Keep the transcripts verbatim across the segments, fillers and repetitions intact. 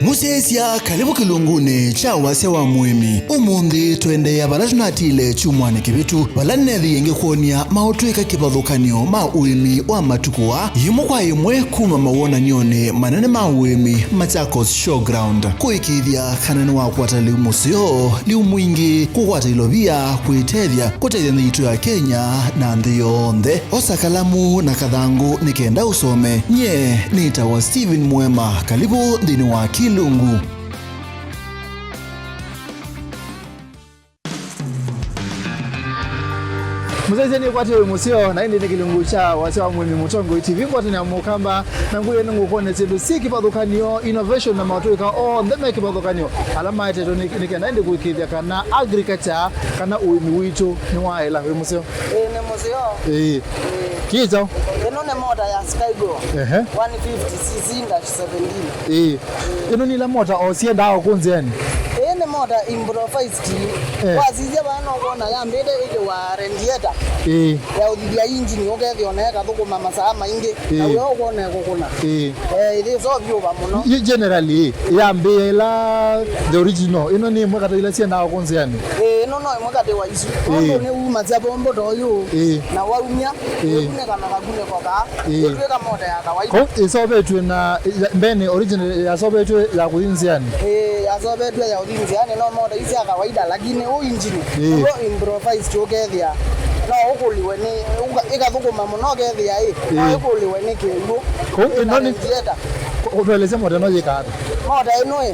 Mũsyaĩĩsya, kalĩvu kĩlungunĩ kya wasya wa mũĩmi. Ũmũnthĩ tũendeea vala tũnatile kyumwanĩ kĩvĩtu, vala nĩneethĩie ngĩkwony'a maũtw'ĩka kĩvathũkany'o ma ũĩmi wa matukũ aa, yĩmwe kwa yĩmwe kuma mawonany'onĩ manene ma ũĩmi Machakos Showground. Kũĩkĩĩthya kana nĩwakwata lĩu mũseo, lĩu mwingĩ, kũkwata ilovia, kwĩtethya, kũtethya nthĩ yitũ ya Kenya na nthĩ yonthe. Osa kalamu na kathangũ nĩ kenda ũsome. Nyie nĩtawa Stephen Mwema. Kalĩvu nthĩnĩ wa Kĩlungu. Mũsyaĩĩsya, nĩkwatĩwe mũseo, na ĩndĩ nĩ kĩlungu kya wasya wa mũĩmi Mũtongoi T V, ngwatanĩa mũkamba, na ngũĩ nĩ ngũkwony'a syĩndũ syĩ kĩvathũkany'o, innovation na maũtw'ĩka onthe me kĩvathũkany'o, ala maetetwe nĩ, nĩ kenda ĩndĩ kũĩkĩĩthya kana agriculture, kana ũĩmi witũ nĩwaĩla. Wĩ mũseo? Ĩĩ, nĩ mũseo. Ĩĩ. Ĩĩ. Kĩĩ kyaũ? Ĩno nĩ mota ya Skygo. Ehe. One fifty C C dash seventeen. Ĩĩ. Ĩno nĩ ila mota o syendaa o kũu nzĩanĩ? Ĩĩ nĩ mota improvised. Eh. Wasisya vaa no wona yambĩte ĩkĩwa radiator. Ĩĩ. Ya ũthithya engine ũkethĩa ona ĩkathũkũma masaa maingĩ. Ĩĩ. Na wĩo ũkona ĩkũkũna. Ĩĩ. Eh, ĩthĩ so vyũva mũno. Ĩ-, generally, ĩ, yambĩĩa ĩla the original. Ĩno nĩ ĩmwe katĩ ila syendaa o kũu nzĩanĩ? Ĩĩ, ĩno no ĩmwe katĩ wa isu. Ĩĩ. Nũndũ nĩwumasya bombo ta ũyũ. Ĩĩ. Na waumya, ĩĩ, ĩkunĩka na kakunĩko kaa. Ĩĩ. Ĩtw'ĩka mota ya kawaida. Kũu ĩsovetw'e na, ya, mbeenĩ original yasovetw'e ya kũthi nzĩanĩ? Ĩĩ, yasovetw'e ya ũthi nzĩanĩ, no mota ii sya kawaida, lakini ũ engine, ĩĩ, nĩw'o improvised ũkethĩa. No ũkũliwe nĩ, ũka-, ĩkathũkũma mũno ũkethĩa ĩ, no, ĩĩ, ĩkũliwe nĩ kĩw'ũ. Kũu ĩna ĩno nĩ radiator. Kũ-, ũtũelesye mota ĩno yĩkaa ata? Mota ĩno ĩ,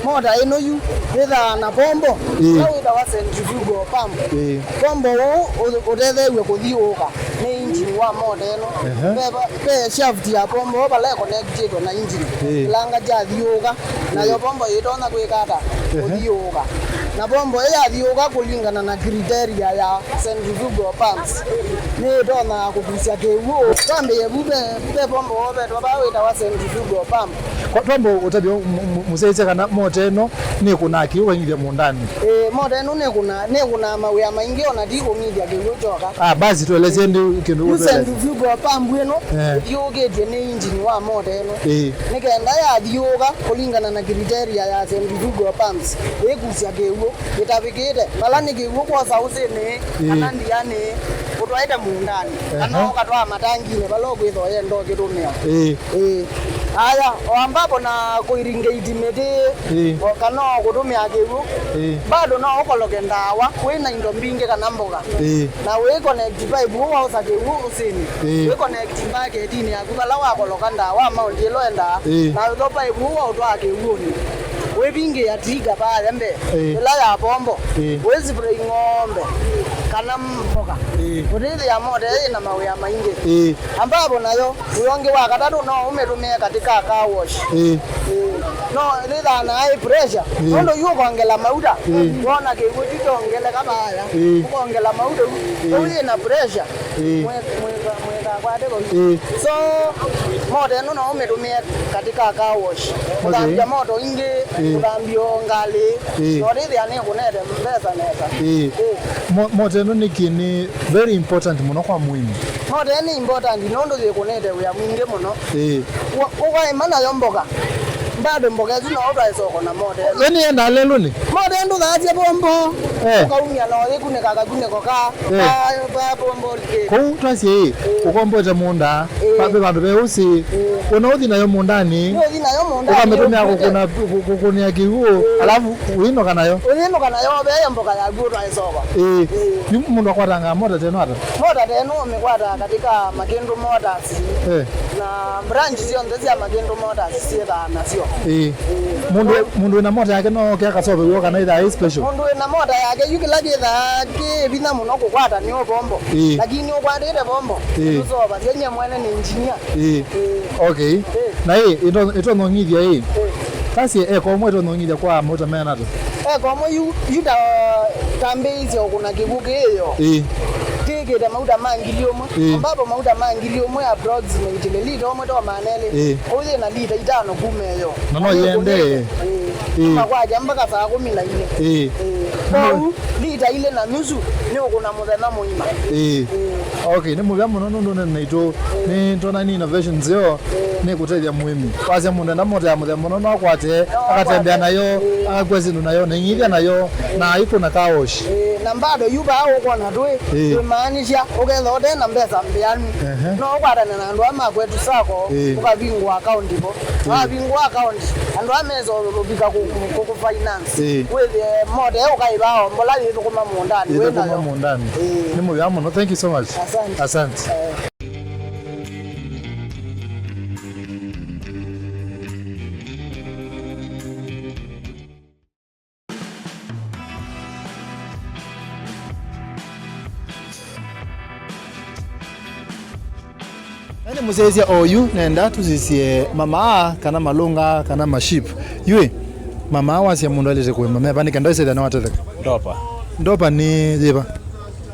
mota ĩno yu yĩthaa na bombo, ĩĩ, ĩla wĩtawa centrifugal pump. Ĩĩ. Bombo ũũ ũ-, ũtetheew'e kũthiũũka nĩ engine wa mota ĩno. Ehe. Ve, ve shaft ya bombo vala ĩkonekitĩtwe na engine. Ĩĩ. Kĩlanga kyathiũũka, nayo, ĩĩ, bombo yĩtonya kwĩka ata? Ehe. Kũthiũũka. Na bombo ĩyathiũũka kũlingana na criteria ya centrifugal pumps, nĩĩtonya kũkusya kĩw'ũ. Twambĩĩe vu, ve, ve bombo wovetwe vaa wĩtawa centrifugal pump. Kwa twamba ũtavya mũ-, mũ-, mũsyaĩĩsya kana mota ĩno nĩkũnaa kĩw'ũ ĩkaingĩthya mũũndanĩ? Ĩĩ, mota ĩno nĩkũnaa, nĩkũnaa mawĩa maingĩ ona ti kũng'ithya kĩw'ũ kyoka. Ah, basi tũelesye ndĩ kĩndũ. Yu ũtũelesye. Centrifugal pump ĩno, eh, ĩthiũũkĩtye nĩ engine wa mota ĩno. Ĩĩ. Nĩ kenda yathiũũka kũlingana na criteria ya centrifugal pumps, ĩkusya kĩw'ũ kĩtavĩkĩte. Vala nĩ kĩw'ũ kwosa ũsĩnĩ, ĩĩ, kana ndianĩ, ũtwaĩte mũũndanĩ, kana, ehe, ũkatwaa matanginĩ vala ũkwĩthwa ũyenda ũkĩtũmĩa. Ĩĩ. Ĩĩ. Aya, o ambapo na kũiringate mĩtĩ, ĩĩ, o kana o kũtũmĩa kĩw'ũ, ĩĩ, bado no ũkoloke ndawa wĩ na indo mbingĩ kana mboka. Ĩĩ. Na wĩ connect pipe ũũ waosa kĩw'ũ ũsĩnĩ. Ĩĩ. Wĩ connect bucket-inĩ yaku vala wakoloka ndawa amount ĩla wendaa. Ĩĩ. Na wĩtho pipe ũũ waũtwaa kĩw'ũnĩ. Wĩvingĩa trigger vaya mbee, ĩĩ, ĩla ya bombo. Ĩĩ. Wĩ spray ng'ombe kana mboka. Ĩĩ. Ũtĩthĩa mota ĩĩ na mawĩa maingĩ. Ĩĩ. Ambapo nayo, wĩ ũngĩ wa katatũ no ũmĩtũmĩe katika car wash. Ĩĩ. Ĩĩ. No nĩthaa na high pressure. Ĩĩ. Nũndũ yu ũkongela mauta, ĩĩ, wona kĩw'ũ kyu kyongeleka vaya. Ĩĩ. Ũkongela mauta u. Ĩĩ. Ũu yĩ na pressure. Ĩĩ. Mwĩ-, mwĩka-, mwĩkakwate vau. Ĩĩ. So, mota ĩno no ũmĩtũmĩe katika car wash. Okay. Kũthambya moto ingĩ, ĩĩ, kũthambya o ngalĩ. Ĩĩ. No ndĩthĩa nĩkũnete mbesa nesa. Ĩĩ. Ĩĩ. Mo-, mota ĩno nĩkĩ nĩ very important mũno kwa mũĩmi? Mota ĩno nĩ important nũndũ yĩkũnete wĩa mwingĩ mũno. Ĩĩ. Wa-, ũkaĩma nayo mboka. Bado mboka ĩsu no ũtwae soko na mota ĩno. Ĩĩ, nĩyendaa lelũnĩ? Mota ĩno ndũthaasya bombo. Eh. Ũkaumya no yĩkunĩka kakunĩko ka, eh, ka, ka bombo kĩ. Kũu twasye ĩ, eh, ũkomboete mũũnda, eh, va-, ve vandũ ve ũsĩ, eh, wona ũthi nayo mũũndanĩ, nĩ ũthi nayo mũũndanĩ, ũkamĩtũmĩa ũkũkũna, kũ-, kũkũnĩa kĩw'ũ, eh, alafu ũinũka nayo. Ũyĩnũka nayo, ũveea mboka yaku ũtwae soko. Ĩĩ. Ĩĩ. Yu mũndũ akwatangaa mota teno ata? Mota teno ũmĩkwataa katika Makĩndũ Motors. Eh. Na branch syonthe sya Makĩndũ Motors syĩthaa nasyo. Ĩĩ. Ĩĩ. Mũndũ, mũndũ wĩna mota yake no oke akasove w'o kana ĩthaa ĩ special? Mũndũ wĩna mota yake yu kĩla kĩthaa kĩ vinya mũno kũkwata nĩ o bombo. Ĩĩ. Lakini ũkwatĩte bombo, ĩĩ, ndũsovasya, nyie mwene nĩ engineer. Ĩĩ. Ĩĩ. Okay. Ĩĩ. Na ĩ, ĩto-, ĩtonya ũng'ithya ĩ? Ĩĩ. Kasi eka ũmwe ĩtonya ũng'ithya kwa mauta meana ata? Eka ũmwe yu, yu ta, tambĩĩsye ũkũna kĩw'ũ kĩĩ yo. Ĩĩ. Kĩkĩte mauta ma ngili ũmwe. Ĩĩ. Ambapo mauta ma ngili ũmwe approximately lita ũmwe to maana elĩ. Ĩĩ. Kũu yĩ na lita itano kuma ĩyo. Na no yĩendee. Ĩĩ. Ĩĩ. Kuma kwakya mpaka saa kũmi na ilĩ. Ĩĩ. Ĩĩ. Kwoou lita ilĩ na nusu nĩ ũkũna mũthenya mũima. Ĩĩ. Ĩĩ. Okay, nĩ mũvea mũno nũndũ nĩ naitũ. Ĩĩ. Nĩ tona nĩ innovation nzeo. Ĩĩ. Nĩ kũtethya mũĩmi. Wasya mũndũ enda mota ya mũthemba ũno, no akwate, akatembea nayo, akakua syĩndũ nayo, na ing'ithya nayo, na aikũna car wash. Ĩĩ, na bado yu vaa ũkwona twĩ, ĩĩ, twĩmaanisha ũkethĩa ũte na mbesa mbĩanu. Ehe. No ũkwatane na andũ aa ma kwetu sacco, ĩĩ, ũkavingũa akaunti vo. Ĩĩ. Wavingũa akaunti, andũ aa mesa ũvika kũ-, kũ-, kũ-, kũfinance. Ĩĩ. Wĩthĩe mota ĩyo ũkaĩvaa o mbola yĩthũkũma mũũndanĩ wĩ nayo. Yĩthũkũma mũũndanĩ. Ĩĩ. Nĩ mũvea mũno. Thank you so much. Asante. Asante. Eh. Na nĩ mũsyaĩĩsya oyu, nenda tũsisye mamaa kana malũnga kana maship. Yu ĩ, mamaa wasya mũndũ alĩte kũĩma meva nĩ kenda ĩsethya nĩwatetheka? Ndopa. Ndopa nĩ yĩva?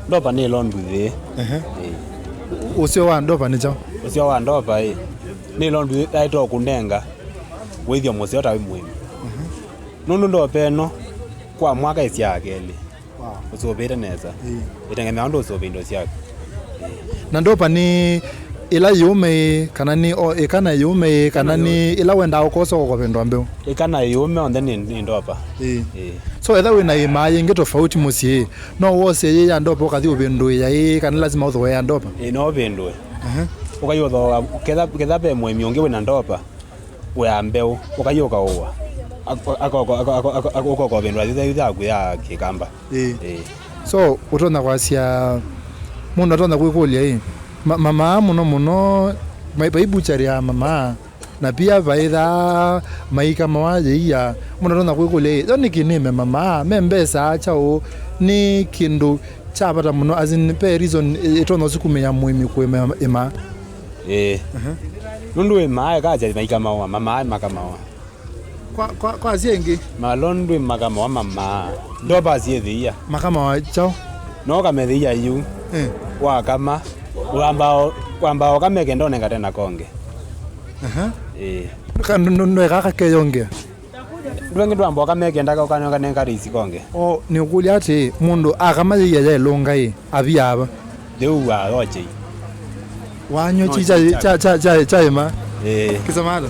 Ndopa nĩ ĩlondu yĩĩ. Ehe. Ĩĩ. Ũseo wa ndopa nĩ kyaũ? Ũseo wa ndopa ĩ, nĩ ĩlondu yaĩtwa kũnenga wĩthyo mũseo ta wĩ mũĩmi. Mhm. Nũndũ ndopa ĩno kwa mwaka ĩsyaa kelĩ. Wow. Ũsũvĩte nesa. Ĩĩ. Ĩtengemea ũndũ ũsũvĩa indo syaku. Ĩĩ. Na ndopa nĩ ĩla yĩũme ĩ, kana nĩ o ĩkana yĩũme ĩ, kana nĩ ĩla wendaa ũkosa ũkavĩndwa mbeũ? Ĩkana yĩũme onthe nĩ, nĩ ndopa. Ĩĩ. Ĩĩ. So, etha wĩ na ĩmaa yĩngĩ tofauti mũsyĩ ĩ, no wose yĩ ya ndopa ũkathi ũvĩndũĩa ĩ, kana lazima ũthooe ya ndopa? Ĩĩ, no ũvĩndũe. Aha. Ũkathi ũthooa, ketha, ketha ve mũĩmi ũngĩ wĩ na ndopa, wĩa mbeũ, ũkayũka ũwa. Ak-, ak-, ak-, ũkoka ũvĩndũa yĩthe yaku ya kĩkamba. Ĩĩ. Ĩĩ. So, ũtonya kwasya, mũndũ atonya kwĩkũlya ĩ, ma-, mamaa mũno mũno, mai-, vai butchery ya mamaa, na pia vaĩthaa maikamawa yĩia, mũndũ atonya kwĩkũlya ĩ, yo nĩkĩ nĩme mamaa, me mbesa kyaũ, nĩ kĩndũ kya vata mũno, as in, ve reason ĩ-, ĩtonya ũsukumĩa mũĩmi kũĩma ĩmaa? Ĩĩ. Aha. Nũndũ ĩmaa ĩkasya maikamawa, mamaa makamawa. Kwa, kwa, kwa asyai aingĩ. Malondu makamawa mamaa. Ndopa syĩthĩia. Makamawa kyaũ? No kamethĩia yu. Eh. Wakama. Wamba, wamba ũkameke ndonengate na konge. Aha. Ĩĩ. Ka-, ndo-, ndo-, ndoeka kakeyongea. Ndwengĩ ndwamba ũkamekenda ũkanenga rĩisi konge. O, nĩũkũlya atĩ, mũndũ akama yĩia yaĩlũnga ĩ, avia ava? Yĩu wa yochei. Wanywa chi cha, cha, cha, cha, cha ĩma? Ĩĩ. Kĩsamata?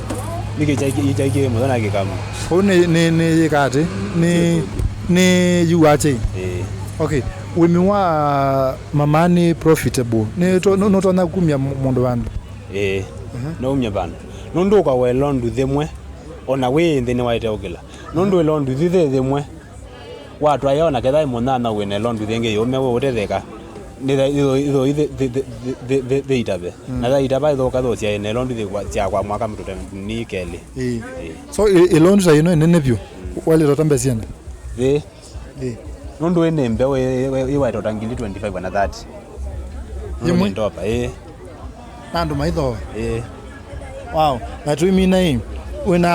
Nĩkĩ chai kĩ-, chai kĩ mũthona kĩkamu. Kũu nĩ, nĩ, nĩ yĩka atĩ? Nĩ, nĩ yua chei? Ĩĩ. Okay. Ũĩmi wa mama nĩ profitable? Nĩ to-, nũ-, nũtonya kumya mũ-, mũndũ vandũ? Ĩĩ. Aha. No umye vandũ. Nũndũ ũkawa ĩlondu thĩmwe, ona wĩ nthĩ nĩwaĩte ũkĩla. Nũndũ ĩlondu thi thĩ thĩmwe, watwaĩa ona ketha ĩ mũnyanya wĩ na ĩlondu thĩngĩ yũme wĩ ũtetheka, nĩ tha-, ithũ-, ithũi thĩ, thĩ, thĩ, thĩ, thĩ, thĩitave. Mm. Na thaitava ĩthũka thũsyaĩ na ĩlondu thĩ kwa, sya kwa mwaka mũtũte ni kelĩ. Ĩĩ. Ĩĩ. So, ĩ-, ĩlondu ta ĩno ĩnene vyũ, mm, walĩtota mbesa syana? Thĩ. Ĩĩ. Nũndũ ĩnĩ mbeũ ĩ, ĩ, ĩ, ĩwaĩtota ngili twenty-five kana thirty. Nũndũ yĩmwe? Nĩ ndopa, ĩĩ. Na andũ maithooa? Ĩĩ. Wow. Na tũimina ĩ, wĩna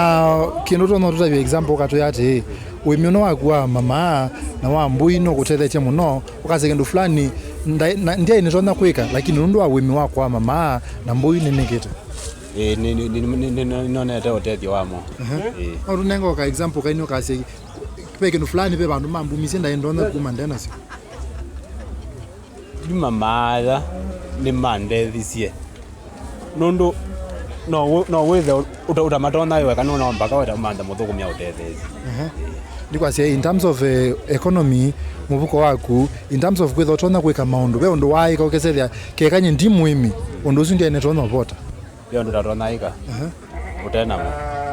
kĩndũ tũno tũtavya example ũkatwĩa atĩĩ, ũĩmi ũno waku wa mamaa na wa mbũi nũkũtethetye mũno, ũkasya kĩndũ fulani, nda-, na, ndyaĩ nĩtonya kwĩka, lakini nũndũ wa ũĩmi wakwa wa mamaa na mbũi nĩnĩkĩte? Ĩĩ, nĩ, nĩ, nĩ, nĩ, nĩ, nĩnonete ũtethyo wamo. Aha. Ĩĩ. No tũnenga ũka example kaini ũkasya, ve kĩndũ fulani, ve vandũ mambumisye ndaĩ ndonya kuma ndenasyo. Nduma maaya nĩmandethisye. Nũndũ no wĩ-, no wĩthe ũta-, ũtamatonya wĩweka, nũno mpaka weta ũmanthe mũthũkũmi aũtetheesye. Aha. Ndikwasya, in terms of, eh, economy, mũvuko waku, in terms of kwĩtha ũtonya kwĩka maũndũ, ve ũndũ waaĩka ũkesethĩa, keka nye ndi mũĩmi, ũndũ ũsu ndyaĩ nĩtonya ũvota? Ve ũndũ ũtatonya ĩka. Aha. Ũte namo.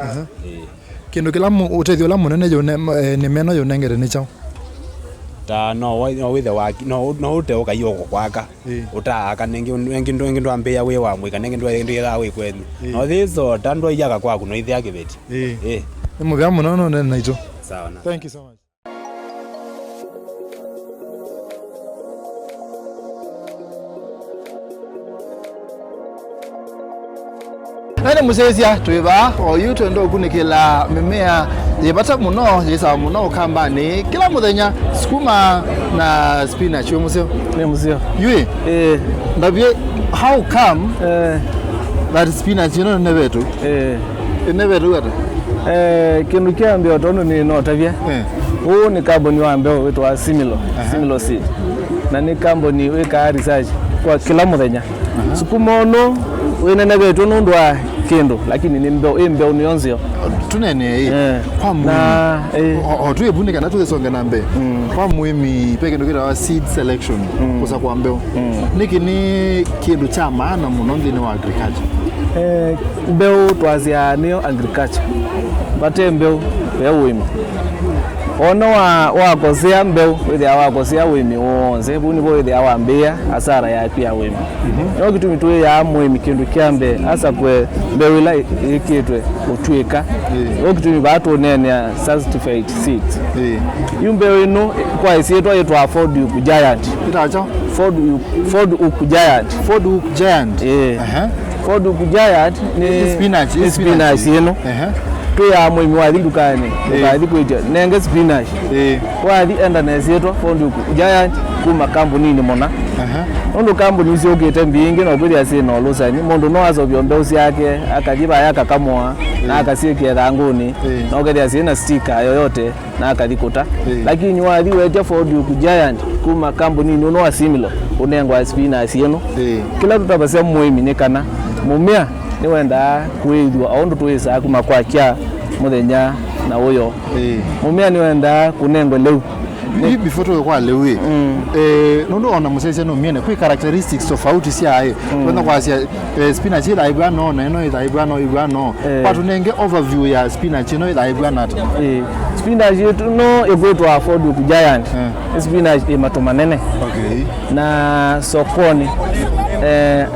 Aha. Ĩĩ. Kĩndũ kĩla mũ-, ũtethyo ũla mũnene yũne-, m-, eh, nĩmeno yũnengete nĩ kyaũ? Ta no wa-, no wĩthe waki-, no, no ũte ũkai ũkũkwaka. Ĩĩ. Ũtaaka nengĩ, nengĩ ndũ-, nengĩ ndwambĩĩa wĩ wa mũika, nengĩ ndwĩ-, ndwĩthaa wĩ kwenyu. Ĩĩ. No thĩso ta ndwaiyaka kwaku, no ithĩa kĩveti. Ĩĩ. Ĩĩ. Nĩ mũvea mũno nũnene naitũ. Sawa na. Thank you so much. Na nĩ mũsyaĩĩsya twĩ vaa oyu twenda ũkunĩkĩla mĩmea yĩ vata mũno, yĩsawa mũno Ũkambanĩ kĩla mũthenya, sukuma na spinach. Wĩ mũseo? Nĩ mũseo. Yu ĩ? Ĩĩ. Ndavye, how come, eh, that spinach ĩno nĩ nevetũ? Ĩĩ. Ĩnevetũ ata? Eh, kĩndũ kya mbee o tondũ nĩ notavya. Eh. Ũũ nĩ kambuni wa mbeũ wĩtwa Similo, aha, Similo Seed. Na nĩ kambuni wĩkaa research kwa kĩla mũthenya. Aha. Sukuma ũnũ wĩnenevetwe nũndũ wa kĩndũ, lakini nĩ mbeũ, ĩ mbeũ nĩyo nzeo. Tũneenee ĩ, eh, kwa mũĩmi, na, eh, o, o twĩ vu nĩ kana tũsonge na mbee. Mm. Kwa mũĩmi, ve kĩndũ kĩtawa seed selection, mm, kũsakũa mbeũ. Mm. Nĩkĩ nĩ kĩndũ kya maana mũno nthĩnĩ wa agriculture? Eh, mbeũ twasyaa nĩyo agriculture. Vate mbeũ, ve ũĩmi. Ona wa, wakosea mbeũ, wĩthĩawa wakosea ũĩmi w'onthe, vau nĩvo wĩthĩawa wambĩĩa asara yaku ya ũĩmi. Mhm. No kĩtumi twĩaa mũĩmi kĩndũ kya mbee asakũe mbeũ ĩla ĩ-, ĩkĩtwe ũtw'ĩka. Ĩĩ. No kĩtumi vaa tũneenea certified seeds. Ĩĩ. Yu mbeũ ĩno kwa ĩsyĩtwa yĩtwa Ford Hook Giant. Ĩtawa kyaũ? Ford Hook, Ford Hook Giant. Ford Hook Giant. Ĩĩ. Aha. Ford Hook Giant nĩ, nĩ spinach, nĩ spinach ĩno. Ehe. Twĩaa mũĩmi wathi ndukanĩ, ĩĩ, ũkathi kwĩtya, nenge spinach. Ĩĩ. Wathi enda na ĩsyĩtwa Ford Hook Giant kuma kambuninĩ mũna. Aha. Nũndũ kambuni syũkĩte mbingĩ na ũkwĩthĩa syĩ na ũlũsani, mũndũ no asovya mbeũ syake, akathi vaya akakamũa, na, ĩĩ, akasyĩkĩa ĩthangũnĩ, ĩĩ, na ũkethĩa syĩ na sticker yoyote. Na akathi kũta. Ĩĩ. Lakini wathi wetya Ford Hook Giant kuma kambuninĩ ũno wa Simlaw, ũnengwa spinach ĩno. Ĩĩ. Kĩla tũtavasya mũĩmi nĩ kana mũmea nĩwendaa kũĩthw'a o ũndũ tũĩsaa kuma kwakya mũthenya na ũyo. Ĩĩ. Mũmea nĩwendaa kũnengwa lĩu. Yu before tũke kwa lĩu ĩ, mm, eh, nũndũ ona mũsyaĩĩsya nũmie nĩ kwĩ characteristics tofauti sya ĩ, mm, wenda kwasya, eh, spinach ĩthaĩvw'a no, na ĩno ĩthaĩvw'a no, ĩvw'a no. Eh. Kwa tũnenge overview ya spinach ĩno ĩthaĩvw'a nata? Eh, spinach ĩno ĩkwĩtwa Ford Hook Giant. Eh. Nĩ spinach ĩ matũ manene. Okay. Na sokonĩ, eh,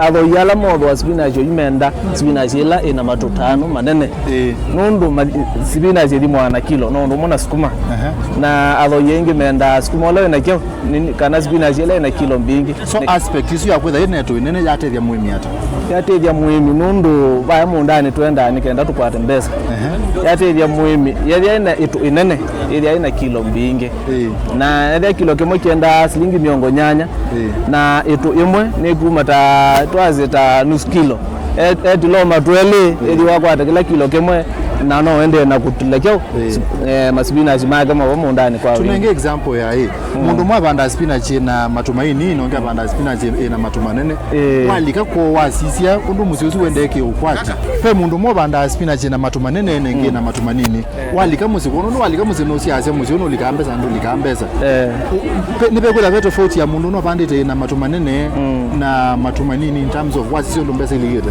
athoi ala mothooa spinach oyu menda spinach ĩla ĩna matũ ta ano manene. Eh. Nũndũ ma-, spinach ĩthimwa na kilo, no ũndũ ũmwe na sukuma. Aha. Na athoi aingĩ mendaa sukuma ũla wĩna kyaũ, nini, kana spinach ĩla ĩna kilo mbingĩ. So, nĩ aspect ĩsu ya kwĩtha ĩna ĩtũ ĩnene yatethya mũĩmi ata? Yatethya mũĩmi nũndũ vaya mũũndanĩ twendaa nĩ kenda tũkwate mbesa. Ehe. Yatethya mũĩmi, yethĩa ĩna ĩtũ ĩnene, yethĩa ĩna kilo mbingĩ. Ĩĩ. Na yethĩa kilo kĩmwe kĩendaa silingi mĩongo nyanya, ĩĩ, na ĩtũ ĩmwe nĩ kuma ta, twasye ta nusu kilo. E-, etila o matũ elĩ, ĩĩ, ĩthi wakwata kĩla kilo kĩmwe, na no wendee na kũtila kyaũ, ĩĩ, eh, masipinachi make mavo mũũndanĩ kwa wingĩ. Tũnenge example ya ĩ. Mm. Mũndũ ũmwe avandaa spinach ĩna matũ maini, na ũngĩ avandaa spinach ĩna matũ manene. Ĩĩ. Walika kwoo wasisya ũndũ mũsyĩ ũsu wendee kĩ ũkwati. Ve mũndũ ũmwe ũvandaa spinach ĩna matũ manene, na ĩngĩ, mm, ĩna matũ manini. Walika mũsyĩ, kwoo nũndũ walika mũsyĩ nũsiasya mũsyĩ ũũ nũlikaa mbesa, ndũlikaa mbesa. Eh. Ũ-, pe-, nĩvekwĩthwa ve tofauti ya mũndũ ũno ũvandĩte ĩna matũ manene, mm, na matũ manini in terms of wasisya ũndũ mbesa ilikĩte?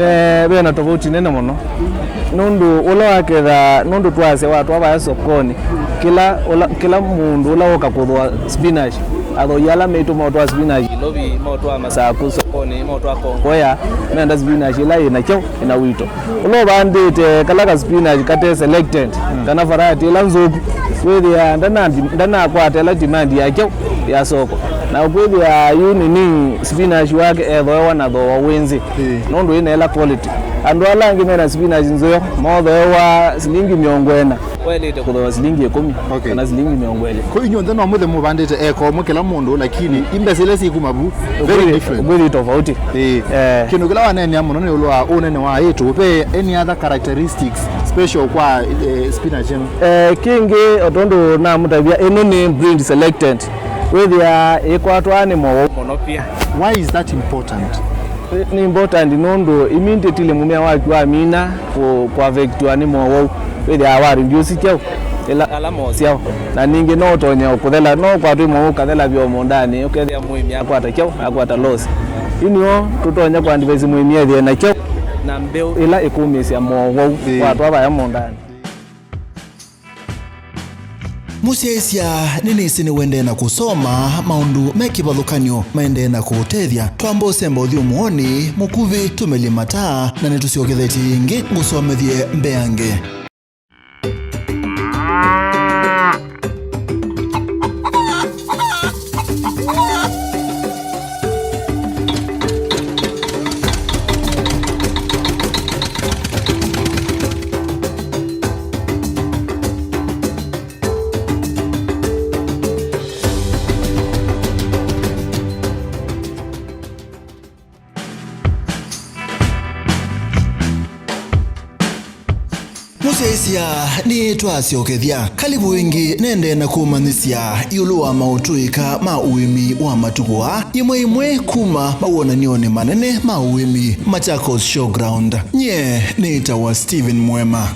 Eh, ve na tofauti nene mũno. Nũndũ ũla waketha, nũndũ twasya watwaa vaya sokonĩ, kĩla, ũla, kĩla mũndũ ũla woka kũthooa spinach, athoi ala maitũ motwaa spinach Nairobi, motwaa Masaku sokonĩ, motwaa Kongowea, menda spinach ĩla ĩna kyaũ, ĩna wito. Ũla ũvandĩte kala ka spinach kate selected, mm, kana variety ĩla nzũku, wĩthĩa ndana-, ndanakwata ĩla demand ya kyaũ ya soko. Na ũkwĩthĩa yu nini spinach wake ethoewa na thooa wĩ nzĩ, ĩĩ, nũndũ ĩna ĩla quality. Andũ ala angĩ mena spinach nzeo mothoewa silingi mĩongo ĩna. Waĩlĩte kũthooa silingi ĩkũmi, okay, kana silingi mĩongo ĩlĩ. Kwa inyuonthe no mũthe mũvandĩte eka ũmwe kĩla mũndũ, lakini imbesa ila sikuma vu, very different. Ũkwĩthĩ tofauti. Ĩĩ. Eh. Kĩndũ kĩla waneenea mũno nĩ ĩũlũ wa ũnene wa ĩtũ. Ve any other characteristics special kwa, eh, spinach ĩno? Eh, kĩngĩ, o tondũ namũtavya, ĩno nĩ breed selected. Wĩthĩa ĩkwatwa nĩ mowau mũno pia. Why is that important? Nĩ important nũndũ immediately mũmea waku wamina kũ-, kũaffectiwa nĩ mowau, wĩthĩawa wa reduce kyaũ, ĩla, ala mosyawa. Na ningĩ no ũtonye kũthela, no ũkwatwa nĩ mowau ũkathela vyũ mũũndanĩ, ũkethĩa mũĩmi akwata kyaũ, akwata loss. Yu nĩyo tũtonya kũ-advise mũĩmi ethĩe na kyaũ, na mbeũ ĩla ĩkũmĩĩsya mowau, ĩĩ, watwa vaya mũũndanĩ. Mũsyaĩĩsya, nĩnĩsĩ nĩwendee na kũsoma maũndũ me kĩvathũkany'o maendee na kũũtethya. Twamba ũsemba ũthyũmũonĩ mũkuvĩ, tũmelye mataa, na nĩtũsyokethetye ĩngĩ ngũsomethye mbeange. Mũsyaĩĩsya, nĩtwasyokethya. Kalivu ĩngĩ, nendee na kũmanyĩsya ĩũlũ wa maũtũĩka ma ũĩmi wa matukũ aa, imwe imwe kuma mawonany'onĩ manene ma ũĩmi Machakos Showground. Nyie nĩtawa Steven Mwema.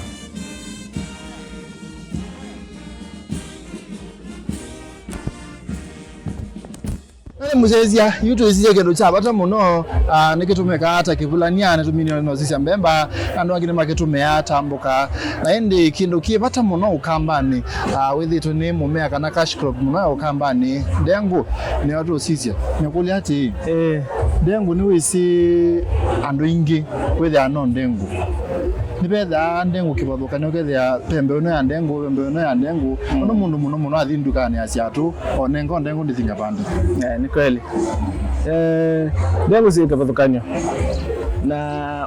Na nĩ mũsyaĩĩsya, yu twĩsisye kĩndũ kya vata mũno, ah, nĩkĩtũmĩkaa ta kĩvulany'a, nĩtũminĩe nĩnosisya mbemba, na andũ angĩ nĩmakĩtũmĩaa ta mboka. Na ĩndĩ kĩndũ kĩ vata mũno Ũkambanĩ, ah, wĩthĩĩtwe nĩ mũmea kana cash crop mũno ya Ũkambanĩ, ndengũ, nĩyo tũsisye. Nĩkũlya atĩĩ, ĩĩ, ndengũ nĩwĩsĩ andũ aingĩ wĩthĩaa no ndengũ. Nĩvethaa ndengũ kĩvathũkany'o, ũkethĩa ve mbeũ ĩno ya ndengũ, ve mbeũ ĩno ya ndengũ. Mm. Ũndũ mũndũ mũno mũno athi ndukanĩ ya syatũ, onenga ndengũ ndĩthinga vandũ. Eh, nĩ kweli. Eh, ndengũ syĩ kĩvathũkany'o. Na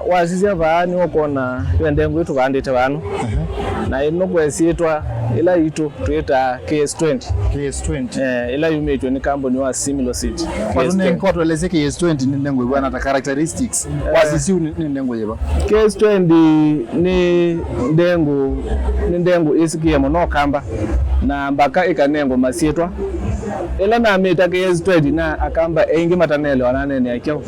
wasisya vaa nĩwe ũkwona ve ndengũ ĩ tũvandĩte vanu. Aha. Na ĩno kwa ĩsyĩtwa ĩla yitũ twĩtaa K S twenty. K S twenty. Eh, ĩla yumĩtw'e nĩ kambuni wa Similo Seed. Kwa K S twenty. Nĩ, kwa tũelesye K S twenty nĩ ndengũ ĩvana ta characteristics. Eh. Wasisya nĩ, nĩ ndengũ yĩva? K S twenty nĩ ndengũ, nĩ ndengũ ĩsikie mũno Kamba, na mbaka ĩkanengwa masyĩtwa. Ĩla namĩta K S twenty na Akamba aingĩ mataneelewa naneenea kyaũ.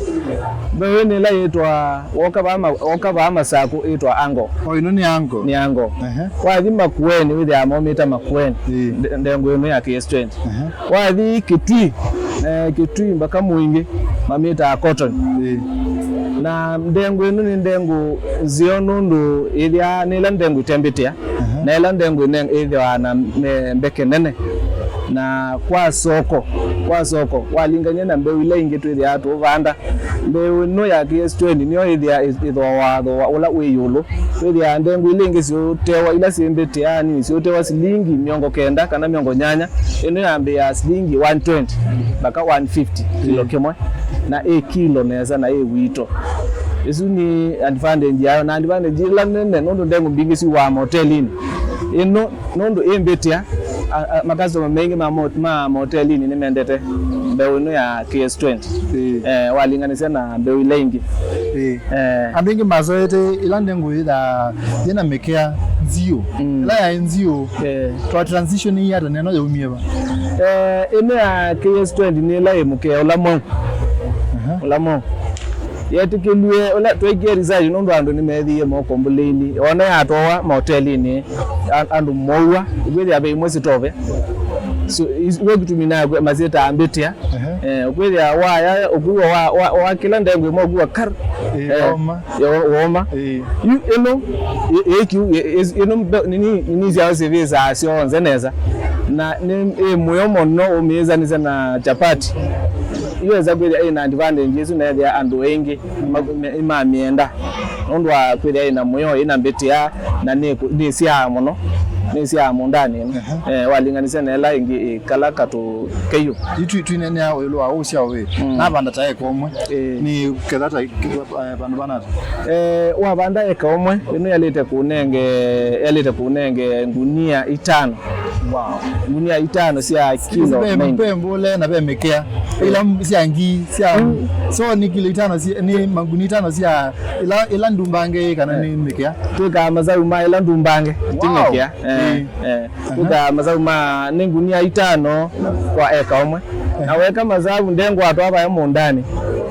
Mbeũ ĩno ĩla yĩtwa, woka vaa ma-, woka vaa Masakũ ĩtwa Ango. O, ĩno nĩ Ango. Nĩ Ango. Ehe. Wathi Makueni, wĩthĩaa momĩta Makueni. Ĩĩ. Nde-, ndengũ ĩno ya K S twenty. Ehe. Wathi Kitui, eh, Kitui mpaka Mwingi, mamĩtaa cotton. Ĩĩ. Na ndengũ ĩno nĩ ndengũ nzeo nũndũ ĩthĩaa nĩ ĩla ndengũ itembĩtĩa, aha, na ĩla ndengũ ĩne-, ĩthĩawa na me-, mbeke nene. Na kwa soko, kwa soko, walingany'a na mbeũ ila ingĩ twĩthĩaa tũvanda, mbeũ ĩno ya K S twenty nĩyo ĩthĩaa ĩ-, ĩthooa thooa ũla wĩ ĩũlũ. Wĩthĩaa ndengũ ila ingĩ siũtewa, ila syĩ mbĩtĩanĩ, siũtewa silingi mĩongo kenda kana mĩongo nyanya. Ĩno yambĩĩaa silingi one twenty mpaka one fifty kĩlo, mm, kĩmwe, na ĩ kĩlo nesa na ĩ wito. Ĩsu nĩ advantage yayo, na advantage ĩla nene nũndũ ndengũ mbingĩ syuaa motelinĩ. Ĩno nũndũ ĩ mbĩtĩa, a, a, makasitoma maingĩ ma mo-, ma motelinĩ nĩmendete mbeũ ĩno ya K S twenty. Ĩĩ. Eh, walinganisya na mbeũ ila ingĩ. Ĩĩ. Eh. Andũ aingĩ mazoete ĩla ndengũ yĩthaa yĩna mĩkea nziũ. Mm. Ĩla yaĩ nziũ, eh, twa transition ii ata neno yaumie va? Eh, ĩno ya K S twenty nĩ ĩla ĩ mũkea ũla mweũ. Aha. Ũla mweũ. Yetĩkĩlw'e, ũla tweekie research nũndũ andũ nĩmeethĩie mokombulĩini, ona yatowa maotelinĩ, a-, andũ moua, ũkwĩthĩa ve imwe sitove. So, is-, we kĩtumi nayo masyĩtaa mbĩtĩa. Ehe. Eh, ũkwĩthĩa waya, ũkuwa wa, wa, wa kĩla ndengũ ĩmwe ũkuwa kar. Ĩĩ, eh, woma. Yo, woma. Ĩĩ. Yu ĩno, ĩ-, ĩ-, kiu, ĩ-, ĩ-, ĩno mbe-, nini, nini syao sivĩsaa syonthe nesa. Na nĩ, ĩ mũyo mũno ũmĩĩsanĩsya na chapati. Yu esa kwĩthĩa ĩna advantage ĩsu na ethĩa andũ aingĩ ma-, me-, mamĩenda. Nũndũ wa kwĩthĩa ĩna mũyo, ĩna mbĩtĩa, na nĩ kũ-, nĩsyaa mũno. Nĩsyaa mũndanĩ. Aha. Eh, walinganisya na ĩla ĩngĩ, ĩ, kala katũ keiũ. Yu twi-, twineenea ĩũlũ wa ũsyaũ wĩ. Mm. Navanda ta eka ũmwe. Ĩĩ. Nĩ ketha ta, eh, vandũ vana ata? Eh, wavanda eka ũmwe, ĩno yalĩte kũnenge, yalĩte kũnenge ngunia itano. Wow. Ngunia itano sya kilo ve, ninety. Ve mbũle na ve mĩkea. Ĩla m-, sya ngi, sya, mm, so nĩ kilo itano sya, nĩ mangunia itano sya ĩla, ĩla ndumbange kana nĩ mĩkea? Twĩkaa masavu ma ĩla ndumbange, ti mĩkea. Wow. Eh, ĩĩ. Eh. Aha. Twĩkaa masavu ma nĩ ngunia itano kwa eka ũmwe. Na weka masavu ndengũ atwa vaya mũndanĩ,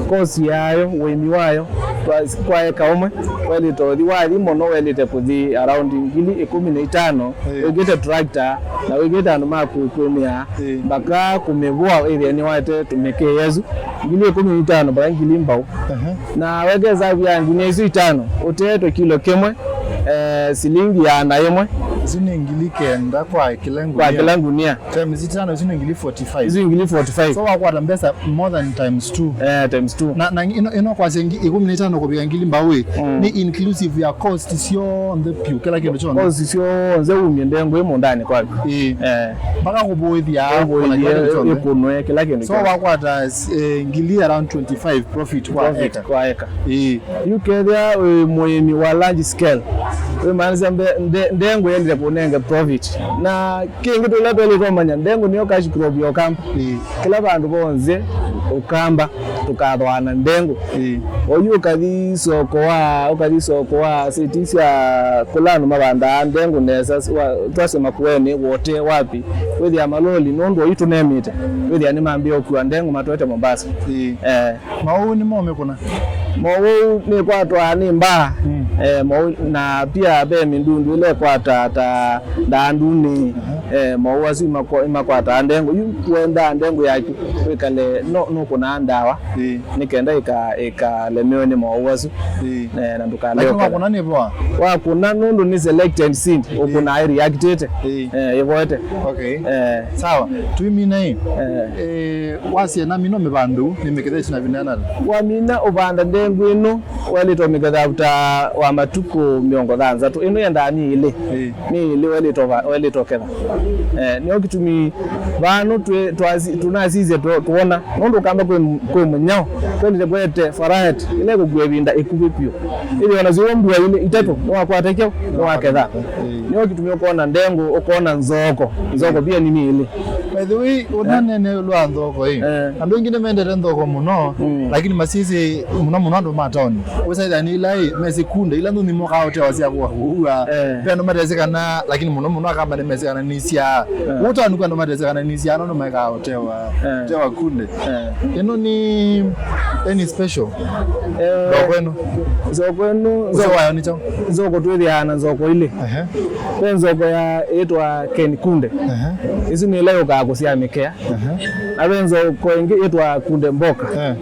kosi yayo, ũĩmi wayo, kwa, kwa eka ũmwe, welĩte ũthi, wathi mũno, welĩte kũthi around ngili ĩkũmi na itano, ĩĩ, wĩkĩte tractor, na wĩkĩte andũ ma kũ-, kũĩmĩa, ĩĩ, mpaka kũmĩvũa, ĩthĩa nĩwaete tũmĩkĩe yesu, ngili ĩkũmi na itano mpaka ngili mbau. Aha. Na weka ĩsavu ya ngunia isu itano, ũteetwe kilo kĩmwe, eh, silingi ya ana ĩmwe. Isu nĩ ngili kenda kwa kĩla ngunia. Kwa kĩla ngunia. Times itano, isu nĩ ngili forty-five. Isu ngili forty-five. So wakwata mbesa more than times two. Eh, times two. Na, na ĩno, ĩno kwasya ngi-, ĩkũmi na itano kũvika ngili mbau ĩ, mm, nĩ inclusive ya cost syonthe piũ, kĩla kĩndũ kyonthe. Cost syonthe umie ndengũ ĩ mũndanĩ kwaku. Ĩĩ. Eh. Mpaka kũvũĩthya, kũvũĩthya, kũna kĩla kĩndũ kĩonthe. Ĩkũnwe kĩla kĩndũ. So kyonthe. Wakwata, eh, ngili around twenty-five profit kwa profit eka. Kwa eka. Ĩĩ. Yu kethĩa wĩ mũĩmi wa large scale, wĩmaanisya mbe-, nde-, ndengũ yendile kũnenge profit. Na kĩngĩ tũla twelĩ twamanya, ndengũ nĩyo cash crop ya Ũkamba. Ĩĩ. Kĩla vandũ vonthe Ũkamba tũkathooa na ndengũ. Ĩĩ. Oyu ũkathi soko wa, ũkathi soko wa siti sya kũla andũ mavandaa ndengũ nesa, wa, twasema Kueni, Wote, wapi, wĩthĩa maloli, nũndũ oyu tũnemĩte, wĩthĩa nĩmambĩĩa ũkua ndengũ matwete Mombasa. Ĩĩ. Eh. Maũũ nĩmo mekũna? Maũũ nĩkwatwaa nĩ mbaa. Mm. Eh, maũũ, na pia ve mindundu ĩla ĩkwataa ta ndaandunĩ. Aha. Eh, maũũ asu imakwa-, imakwataa ndengũ. Yu wendaa ndengũ yaku wĩkale no, nũkũnaa ndawa. Ĩĩ. Nĩ kenda ĩka-, ĩkalemewe nĩ maũũ asu. Ĩĩ. Eh, na ndũkalewe. Lakini wakũna nĩ voa? Wakũna nũndũ nĩ selected seed, ĩĩ, ũkũnaa ĩreactĩte. Ĩĩ. Eh, ĩvoete. Okay. Eh. Sawa. Twimina ĩ. Eh. Eh, wasya namina mĩvandũ, nĩmĩkethe ĩtina vinanala. Wamina ũvanda ndengũ ĩno, waĩlĩte ũmĩketha after wa matukũ mĩongo thanthatũ. Ĩno yendaa nĩ ĩlĩ. Ĩĩ. Nĩ ĩlĩ waĩlĩte ũva-, waĩlĩte ũketha. Eh, nĩyo kĩtumi vano twĩ-, twasi-, tũnasisye tũ-, tũona, nũndũ Ũkamba kwĩ, kwĩ mũnyao, twendete kwete variety, ĩla ĩkũkua ĩvinda ĩkuvĩ vyũ. Ĩthĩwa nasyo mbua ilĩ, itatũ, nĩwakwata kyaũ, nĩwaketha. Ĩĩ. Nĩyo kĩtumi ũkona ndengũ, ũkona nzoko. Nzoko pia nĩ mĩĩlĩ. By the way, ũnanene lwa nzoko ĩ. Eh. Andũ aingĩ nĩmendete nzoko mũno, mm, lakini masisye mũno mũno andũ ma taoni. Wĩsaĩthĩa nĩ ila ĩ, mesĩ kunde, ila nthũni mokaa ũtewa sya kũua. Eh. Ve andũ matesĩ kana, lakini mũno mũno Akamba nĩmesĩ kana nĩ sya. Eh. Ũtaoni kwa andũ matesĩ kana nĩ sya, no nĩmekaa ũtewa, eh, ũtewa kunde. Eh. Ĩno nĩ any special? Eh, nzoko ĩno? Nzoko ĩno, ũseo wayo nĩ kyaũ? Nzoko twĩthĩaa na nzoko ilĩ. Ehe. Ve nzoko ya, ĩtwa Ken Kunde. Ehe. Ĩsu nĩ ĩla yũkaa kũsyaa mĩkea. Ehe. Na ve nzoko ĩngĩ yĩtwa Kunde Mboka. Eh.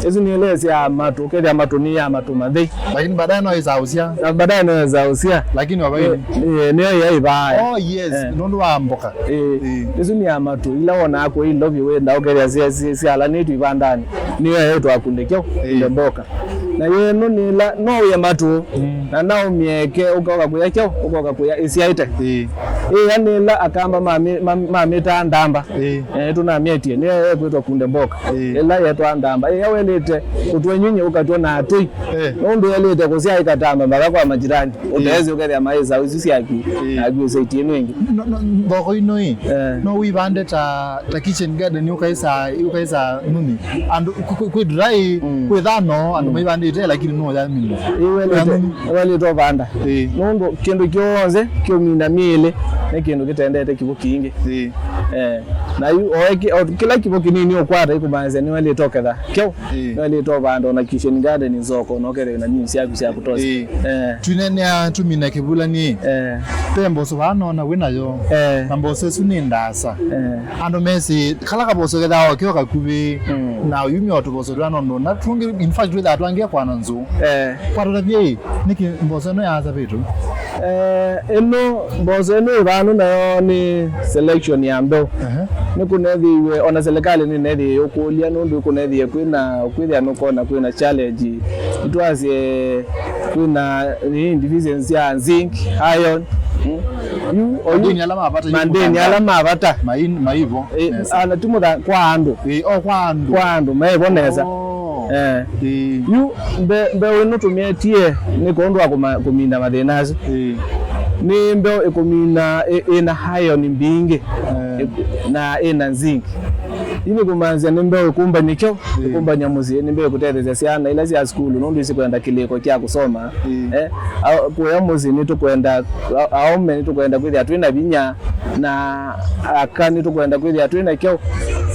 Ĩsu nĩ ĩla ĩsyaa matũ, ũkethĩa matũ nĩ ya matũ mathei. Lakini baadaye no ĩsaũsya. Na baadaye no ĩsaũsya. Lakini wa vaini. Eh, eh, nĩyo yaĩvaa. Oh, yes. Eh. Nũndũ wa mboka. Eh. Eh. Ĩsu nĩ ya matũ, ila wonaa kũi Nairobi wenda ũkethĩa sya-, sya-, syalanĩtw'e ivandanĩ. Nĩyo yaĩtwa Kunde kyaũ, eh, Kunde Mboka. Na yĩno nĩ ĩla no wĩe matũ, mm, na no ũmĩeke, ũkoka kũya kyaũ, ũkoka kũya ĩsyaĩte. Ĩĩ. Ĩya nĩ ĩla Akamba mamĩ-, mam-, mamĩtaa ndamba. Ĩĩ. Eh, tũnamyetie, nĩyo yekwĩtwa Kunde Mboka. Ĩĩ. Ĩla yetwa ndamba. Ĩya welĩte kũtwenyw'e ũkatw'a na atũi. Eh. Nũndũ yelĩte kũsyaa ĩkatamba mpaka kwa majirani. Ĩĩ. Ũtesĩ ũkethĩa maĩ saũ isu syaku, ĩĩ, naku ĩsaitie ĩno ĩngĩ. No, no, nzoko ino ĩ, eh, no wĩvande ta, ta kitchen garden, ũkaĩsa, ũkaĩsa nũni. Andũ kwĩ, kwĩ, kwĩ dry, mm, kwĩ thano, andũ, mm, maivandĩte, lakini no yamina. Ĩĩ, welĩte, welĩte ũvanda. Ĩĩ. Nũndũ kĩndũ kyonthe kĩũmina mĩĩlĩ nĩ kĩndũ kĩtendete kĩvo kingĩ. Ĩĩ. Eh, na yu, o eki-, o kĩla kĩvo kĩnini ũkwata ĩkũmaanisya nĩwelĩte ũketha. Kyaũ? Ĩĩ. Nĩwelĩte ũvanda ona kitchen garden nzoko, na ũkethĩa na nini syaku sya kũtosya. Ĩĩ. Eh. Twinenea tumina kĩvulani. Eh. Ve mboso vaa nona wĩ nayo. Eh. Na mboso ĩsu nĩ ndaasa. Eh. Andũ mesĩ, kala kavoso kethaa o keo kakuvĩ, mm, na ũyumya o tũvoso tũla nũndũ na tũngĩ, in fact, twĩthaa twangie kwana nzũ. Eh. Kwatũtavye ĩ, nĩkĩ mboso ĩno yaasavĩtwe? Eh, ĩno, mboso ĩno ĩvanu nayo nĩ selection ya mbeũ. Ehe. Nĩkũnethĩiwe, ona serikali nĩnethĩie yũkũlya, nũndũ ĩkũnethĩie kwĩna, kwĩthĩa nũkona kwĩna challenge. Nĩtwasye kwĩna, nĩ, deficiency ya zinc, iron. Mm. Yu, oyu, madini ala ma vata, madini ala ma vata. Mai-, maivo, eh, nesa. Ana ti mũtha-, kwa andũ. Eh, o kwa andũ. Kwa andũ, maivo nesa. Oh. Eh. Eh. Yu, mbe-, mbeũ ĩno tũmyetie nĩ kwondũ wa kũma-, kũmina mathĩna asu. Eh. Nĩ mbeũ ĩkũmina ĩ-, ĩna iron mbingĩ. Eh. Ĩ-, na ĩna zinc. Yu nĩ kũmaanisya nĩ mbeũ ĩkũmbany'a kyaũ? Ĩĩ. Ĩkũmbany'a mũsyĩ, nĩ mbeũ ĩkũtetheesya syana ila sya sukulu, nũndũ isikwenda kĩlĩko kya kũsoma. Ĩĩ. Eh, a-, kũya mũsyĩ nĩtũkwenda, a-, aũme nĩtũkwenda kwĩthĩa twĩ na vinya, na aka nĩtũkwenda kwĩthĩa twĩ na kyaũ,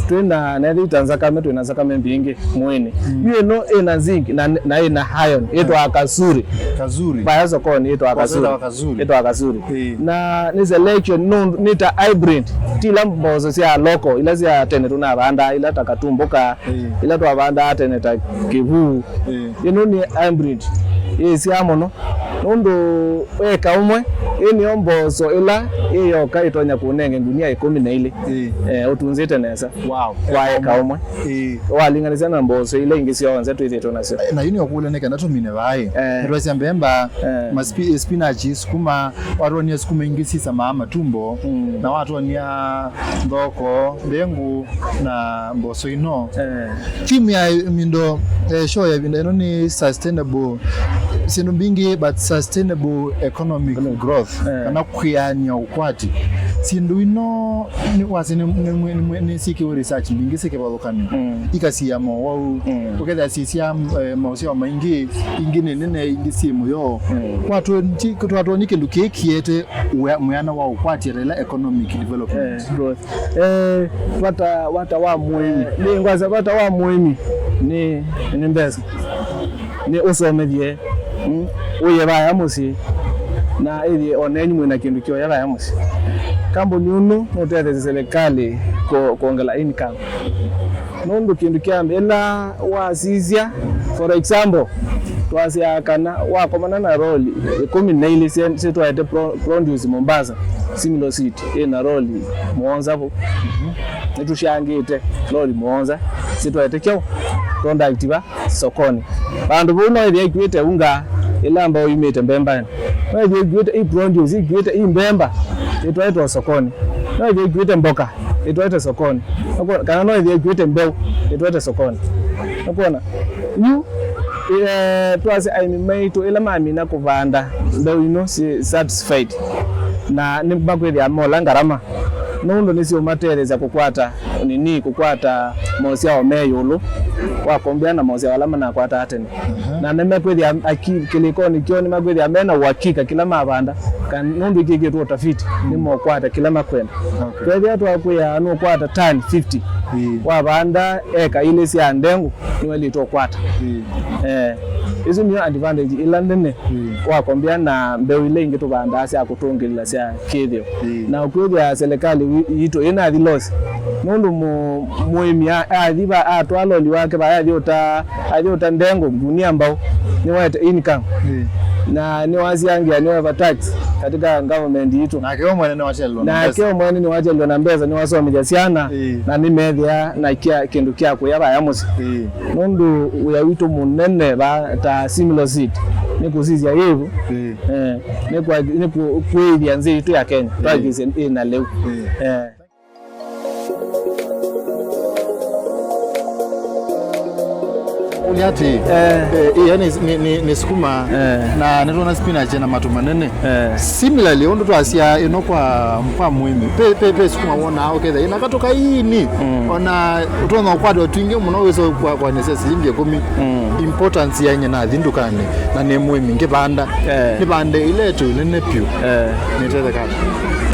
twĩ na, nethĩita nzakame, twĩ na nzakame mbingĩ mwĩĩnĩ. Mm. Yu ĩno ĩna zinc na, na ĩna iron, ĩtwa Kazuri. Kazuri. Vaya sokoni ĩtwa Kazuri. Kazuri. Ĩtwa Kazuri. Ĩĩ. Na nĩ selection, nũndũ nĩ ta hybrid. Ti ila mboso sya local, ila sya tene tũnavandaa, ila ta Katumbuka, ĩĩ, ila twavandaa tene ta Kĩvuu. Ĩĩ. Ĩno nĩ hybrid. Yĩsyaa mũno, nũndũ eka ũmwe, ĩ nĩyo mboso ĩla ĩ yoka ĩtonya kũnenge ngunia ĩkũmi na ilĩ. Ĩĩ. Eh, ũtunzĩte nesa. Wow. Kwa eka ũmwe. Ĩĩ. Walinganisya na mboso ila ingĩ syonthe twĩthĩtwe nasyo. Na yu nĩũkũlya nĩ kana tũmine vaĩ. Eh. Nĩtwasya mbemba, eh, maspi-, spinach, sukuma, watwonie sukuma ingĩ sisamaa matumbo, mm, na watwonia nthoko, ndengu, na mboso ino. Eh. Theme ya mindo, eh, show ya ĩvinda ĩno nĩ sustainable. Syĩndũ mbingĩ, but sustainable economic growth, eh, kana kwĩanĩa ũkwati. Syĩndũ ino nĩ wasi nĩ, nĩ, nĩ, nĩ, nĩsyĩkĩwe research mbingĩ syĩ kĩvathũkany'o. Mm. Ikasia mowau. Mm. Ũkethĩa sisya, eh, maũsyao maingĩ, ingĩ nĩ nene, ingĩ syĩ mũyo. Mm. Twatwoni kĩndũ kĩĩ kĩete wĩa-, mwĩana wa ũkwati ata ĩla economic development. Eh, growth. Eh, vata, vata wa mũĩmi. Eh, nĩ ngwasya vata wa mũĩmi nĩ, nĩ mbesa. Nĩ ũsomethye, mm, ũye vaya mũsyĩ, na ĩthĩe o nenyu mwĩ na kĩndũ kĩoya vaya mũsyĩ. Kambuni ũnũ nũtetheesya serikali kũ-, kwongela income. Nũndũ kĩndũ kya mbee, ĩla wasisya, for example, twasyaa kana wakomana na loli ĩkũmi na ilĩ syĩ-, syĩtwaĩte pro-, produce Mombasa, similar seed, ĩ na loli mũonza vau. Nĩtũshangĩte loli mũonza syĩtwaĩte kyaũ, product va sokoni. Vandũ vau no ĩthĩa ikuĩte unga ĩla mbao yumĩte mbembanĩ. No ĩthĩa ikuĩte i produce, ikuĩte i mbemba, ĩtwaĩtwe sokoni. No ĩthĩa ikuĩte mboka, ĩtwaĩte sokoni. Nũkwona? Kana no ĩthĩa ikuĩte mbeũ, ĩtwaĩte sokoni. Nũkwona? Yu, eh, twasya aĩmi maitũ ĩla mamina kũvanda mbeũ ino syĩ certified, na nĩmakwĩthĩa mola ngarama, nũndũ nĩsyũmatetheesya kũkwata nini, kũkwata mosyao me ĩũlũ wa kombea na mosyao ala manakwataa tene. Mhm. Na nĩmekwĩthĩa aki-, kĩlĩkonĩ kyoo nĩmakwĩthĩa me na ũakika kĩla mavanda, kana nũndũ ĩkĩkĩtwe ũtafiti, mm, nĩmokwata kĩla makwenda. Okay. Kwethĩa twakwĩa nũkwata tani fifty, ĩĩ, wavanda eka ilĩ sya ndengũ, nĩwaĩlĩte ũkwata. Ĩĩ. Eh, ĩsu nĩyo advantage ĩla nene, ĩĩ, wa kombea na mbeũ ila ingĩ tũvandaa sya kũtũngĩlĩla sya kĩthĩo. Ĩĩ. Na ũkwĩthĩa serikali wi-, yitũ ĩnathi loss. Nũndũ mũ-, mũĩmi a-, athi va, atwaa loli wake vaya, athi ũta, athi ũta ndengũ, ngunia mbao, nĩwaete income. Ĩĩ. Na nĩwasiangĩa, nĩweva tax katika government yitũ. Nake we mwene nĩwachelelwa na mbesa. Nake we mwene nĩwachelelwa na mbesa, nĩwasomethya syana, ĩĩ, na nĩmethĩa na kya, kĩndũ kya kũya vaya mũsyĩ. Ĩĩ. Nũndũ wĩa witũ mũnene va ta similar seed nĩ kũsisya ĩvu. Ĩĩ. Eh, nĩ kwa, nĩ kũ-, kũĩthya nzĩ itũ ya Kenya. Ĩĩ. Twakĩsye ĩ na lĩu. Ĩĩ. Eh. Ũlya atĩ, eh, eh, ĩĩ, nĩ, nĩ, nĩ, nĩ sukuma, eh, na nĩtwona spinach na matũ manene. Eh. Similarly, ũndũ twasya ĩno kwa, kwa mũĩmi, pe, pe, pe sukuma wonaa ũkethĩa ĩna katũ kaini, mm, ona ũtonya ũkwata twingĩ mũno wĩsa kwa, kwa nĩsya silingi ĩkũmi. Mm. Importance yainye nathi ndukanĩ, na nĩ mũĩmi ngĩvanda. Eh. Nĩvande ila ĩtũ nene pyũ. Eh. Nĩtethekaa.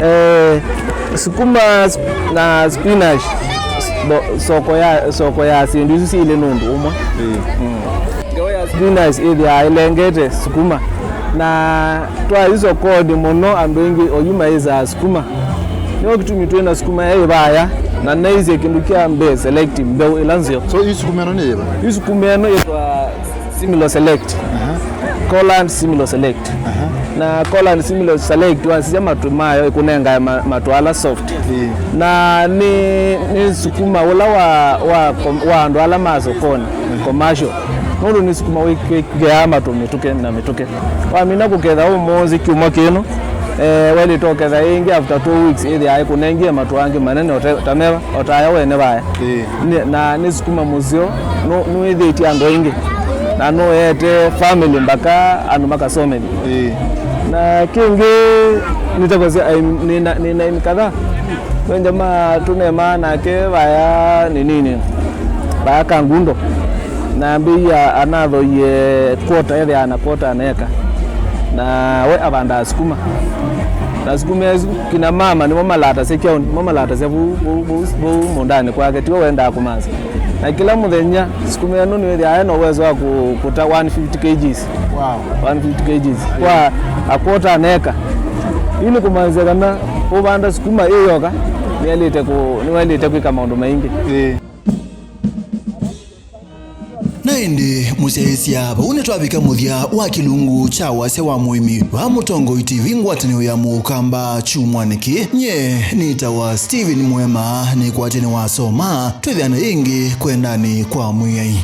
Eh, sukuma sp-, na spinach, bo-, soko ya, soko ya syĩndũ isu syĩlĩ nũndũ ũmwe. Ĩĩ. Mm. Spinach ĩthĩaa ĩlengete sukuma. Na twathi sokonĩ mũno, andũ aingĩ oyu maĩsaa sukuma. Nĩyo kĩtumi twĩ na sukuma yaĩ vaya, na naisye kĩndũ kya mbee, select mbeũ ĩla nzeo. So, yu sukuma ĩno nĩ yĩva? Yu sukuma ĩno yĩtwa Similo Select. Aha. Coland Similo Select. Aha. Na Coland Similo Select, wasisya matũ mayo ĩkũnengae ma-, matũ ala soft. Ĩĩ. Na nĩ, nĩ sukuma ũla wa, wa, wa andũ ala ma sokonĩ, commercial. Nũndũ nĩ sukuma wĩkĩaa matũ mĩtũke na mĩtũke. Wamina kũketha ũmũnthĩ kyumwa kĩno, eh, waĩlĩte ũketha ĩngĩ after two weeks, ĩthĩaa ĩkũnengie matũ angĩ manene ũte-, ta meva, o ta aya wene vaya. Ĩĩ. Nĩ, na nĩ sukuma mũseo, nũ-, nũĩthĩtye andũ aingĩ, na nũete family mpaka andũ makasomethya. Ĩĩ. Na kĩngĩ, nĩtakwasya, ai, nĩna, nĩna aĩmi kadhaa. Wenja ma tũnemaa nake vaya nĩnĩnĩ, vaya Kangundo. Nambĩĩa anathoie quarter, ethĩaa na quarter na eka. Na we avandaa sukuma. Na sukuma ĩsu, kina mama nĩmo malatasya kyaũnĩ, nĩmo malatasya vau, vau, vau, vau mũũndanĩ kwake, tiwe wendaa kũmanza. Na kĩla mũthenya, sukuma ĩno nĩwĩthĩaa ena ũwezo wa kũ-, kũta one fifty kilograms. Wow. One fifty kilograms. Kwa a quarter na eka. Yu nĩ kũmaanisya kana ũvanda sukuma ĩ yoka, nĩwaĩlĩte kũ-, nĩwaĩlĩte kwĩka maũndũ maingĩ. Ĩĩ. Ĩndĩ mũsyaĩĩsya, vau nĩtwavika mũthya wa kĩlungu kya wasya wa mũĩmi va Mũtongoi T V ngwatanĩo ya Mũkamba kyumwanĩ kĩĩ. Nyie nĩtawa Steven Mwema, nĩkwatene wasoma, twĩthĩane ĩngĩ kwendanĩ kwa Mwĩai.